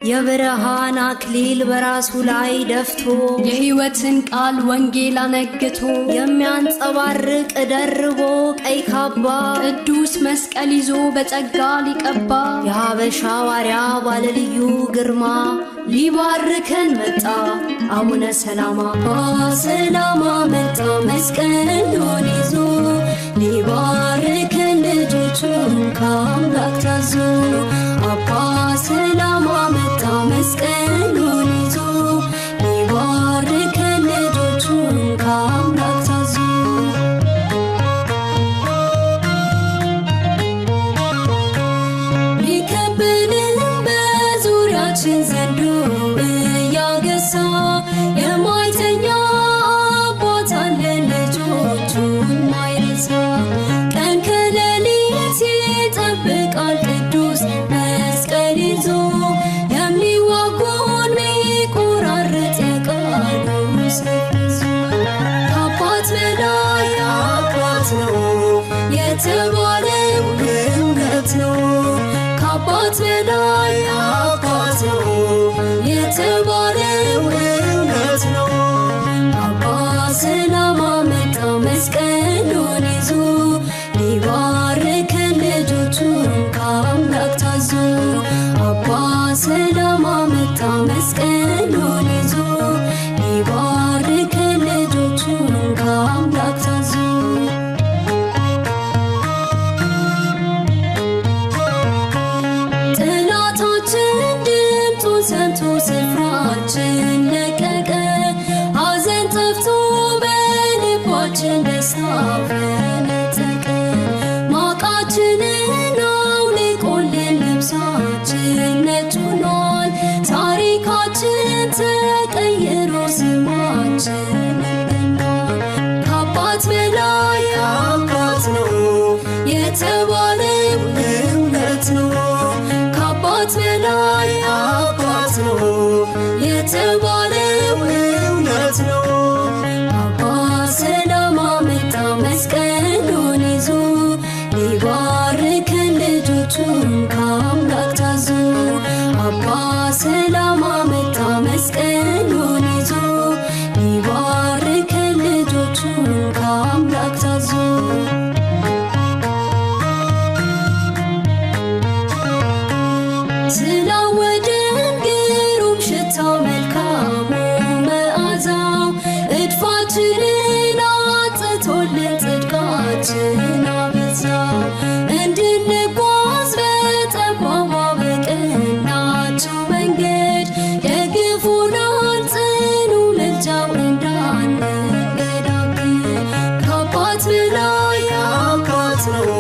የብርሃን አክሊል በራሱ ላይ ደፍቶ፣ የሕይወትን ቃል ወንጌል አነግቶ፣ የሚያንጸባርቅ ደርቦ ቀይ ካባ፣ ቅዱስ መስቀል ይዞ በጸጋ ሊቀባ፣ የሀበሻ ዋሪያ ባለልዩ ግርማ ሊባርከን መጣ አቡነ ሰላማ። ሰላማ መጣ መስቀሉን ይዞ፣ ሊባርከን ልጆቹን ከአምላክ ታዞ። አባ ሰላማ መጣ መስቀሉን ይዞ፣ ሊባርከን ልጆቹን ከአምላክ ታዞ። ሊከበንም በዙሪያችን ዘንዶ እያገሳ፣ የማይተኛ አባት አለን ልጆቹን ማይረሳ። ቀን ከሌሊት ይጠብቃል ቅዱስ መስቀል ይዞ፣ የሚዋጉን ሚቆራርጥ የቃሉ ሰይፍ ይዞ። ከአባት በላይ አባት ነው የተባለው እውነት ነው። ከአባት በላይ አባት ነው የተባለው እውነት ነው። አባ ሰላማ መጣ መስቀሉን ይዞ፣ ሊባርከን ልጆቹን ከአምላክ ታዞ። አባ ሰላማ መጣ መስቀሉን ይዞ፣ ሊባርከን ልጆቹን ከአምላክ ታዞ። ጠላታችን ድምፁን ሰምቶ ስፍራችን ለቀቀ። ሐዘን ጠፍቶ በልባችን ደስታ ፈነጠቀ። ማቃችንን አውልቆልን ልብሳችን ነጭ ሆኗል። ታሪካችን ተቀይሮ ስማችን ገኗል። ከአባት በላይ አባት ነው የተባለው እውነት ነው። ከአባት በላይ አባት ነው የተባለው እውነት ነው። አባ ሰላማ መጣ መስቀሉን ይዞ፣ ሊባርከን ልጆቹን ከአምላክ ታዞ። አባ ሰላማ መጣ መስቀሉን ይዞ፣ ሊባርከን ልጆቹን ከአምላክ ታዞ። ስላወደን ግሩም ሽታው መልካሙ መዓዛው፣ እድፋችንን አጥቶልን ጽድቃችን አበዛው። እንድንጓዝ በጠባቧ በቀናችው መንገድ ደግፎናል ጽኑ ምልጃው እንዳንገዳግድ። ከአባት በላይ አባት ነው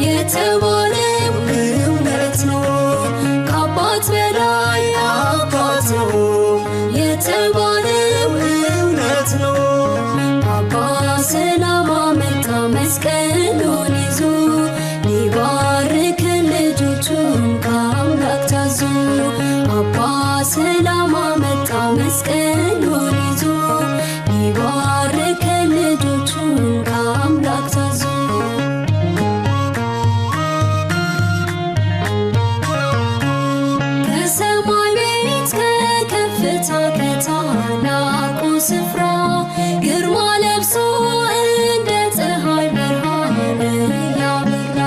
የተባለው እውነት ነው። ከአባት በላይ አባት ነው የተባለው እውነት ነው። አባ ሰላማ መጣ መስቀሉን ይዞ፣ ሊባርከን ልጆቹን ከአምላክ ታዞ። አባ ሰላማ መጣ መስቀሉን ይዞ፣ ሊባርከን ልጆቹን ከአምላክ ታዞ። ከሰማይ ቤት ከከፍታ ከታላቁ ስፍራ፣ ግርማ ለብሶ እንደ ፀሐይ ብርሃን እያበራ፣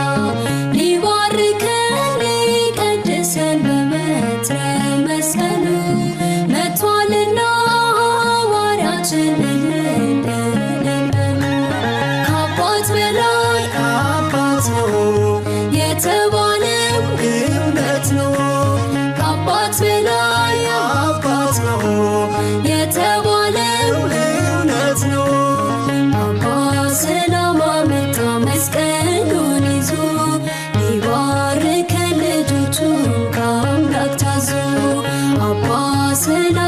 ሊባርከን ሊቀድሰን በበትረ መስቀሉ መጥቷልና ሐዋርያችን እልል እልል በሉ። ከአባት በላይ አባት ነው የተባለው እውነት ነው። ከአባት በላይ አባት ነው የተባለው እውነት ነው። አባ ሰላማ መጣ መስቀሉን ይዞ፣ ሊባርከን ልጆቹን ከአምላክ ታዞ። አባ ሰላማ